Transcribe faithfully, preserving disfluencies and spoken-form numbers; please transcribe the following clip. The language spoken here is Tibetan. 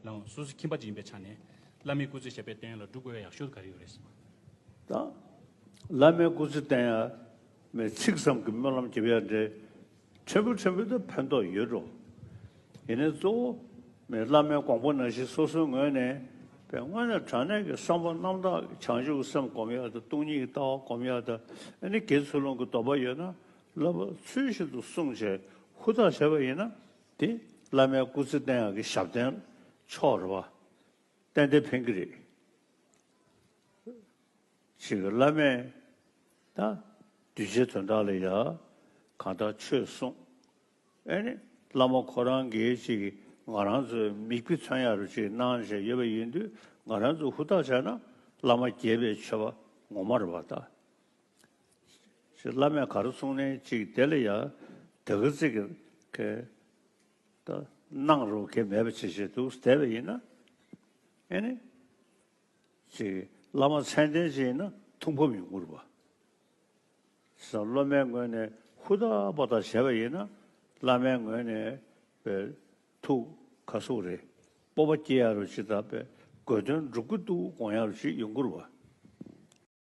ལའང་སོ་སོ་ཁྱིམ་པ་ཅིག་ཡིན་པའི་ཆ་ནས་བླ་མའི་སྐུ་ཚེ་ཞབས་པད་བརྟན་ཡ་ལ་སྒྲུབ་དགོས་ཡ་ཡག་ཤོས་ག་རེ་ཡོད་རེད་ཟེར་བ། ད་བླ་མའི་སྐུ་ཚེ་བརྟན་ཡ་མེད་ཚིག་ཙམ་གྱི་སྨོན་ལམ་རྒྱབ་ཡ་འདྲེ། ཕྲན་བུ་ཕྲན་བུ་དུ་ཕན་ཐོགས་ཡོད་འགྲོ། ཡིན་ནའི་གཙོ་བོ་མེད་བླ་མའི་དགོངས་པ་ནང་བཞིན་སོ་སོའི་ངོས་ནས་པའི་དངོས་གནས་དྲང་གནས་ཀྱི་བསམ་པ་རྣམ་དག་གི་བྱང་ཆུབ་སེམས་སྒོམ་ཡ་དང་སྟོང་ཉིད་ཀྱི་ལྟ་བ་སྒོམ་ཡ་དང་ཨ་ནི་དགེ་ཚུལ་སློང་གི་སྡོམ་པ་ཡོད་ན་བསླབ་པ་ཚུལ་བཞིན་དུ་བསྲུང་བྱས་ཧུར་ཐག་བྱས་པ་ཡིན་ན་དེ་བླ་མའི་སྐུ་ཚེ་བརྟན་ཡག་གི་ཞབས་བརྟན་ཆོག་རེད་བ། ཏན་ཏན་ཕན་གྱི་རེད། ཅིག་བླ་མས་ད་གདུལ་བྱའི་དོན་དག་ལ་ཡ་གང་ལྟར་ཆོས་གསུངས། ཨེ་ནི་བླ་མ་ཁོ་རང་གིས་ཅིག་ང་རང་ཚོའི་མིག་དཔེ་མཚོན་ཡག་རུ་ཅིག་གནང་བྱས་ཡོད་པ་ཡིན་དུས་ང་རང་ཚོ་ཧུར་ཐག་བྱས་ན་བླ་མ་དགྱེས་པའི་མཆོད་པ་ངོ་མ་རེད་བ་ད། ཅིག་བླ་མས་ག་རེ་གསུངས་ནའི་ཅིག་དེ་ལ་ཡ་དེ་ག་ཚིག་གི་ད་གནང་རུ་གལ་མེད་པ་ཅིག་བྱས་འདུག་བསྡད་པ་ཡིན་ན་ཨེ་ནི། ཅིག་བླ་མ་མཚན་ལྡན་ཅིག་ཡིན་ན་ཐུགས་ཕམ་ཡོང་གི་རེད་པ། བྱས་ཙང་སློབ་མའི་ངོས་ནས་ཧུར་ཐག་པ་ཐག་བྱས་པ་ཡིན་ན་བླ་མའི་ངོས་ནས་པའི་ཐུགས་ཁ་སུག་རེད། སྤོབས་པ་སྐྱེ་ཡ་རུ་ཅིག་དང་པའི་དགོས་དོན་འགྲུབ་ཀྱི་འདུག་དགོངས་ཡ་རུ་ཅིག་ཡོང་གི་རེད་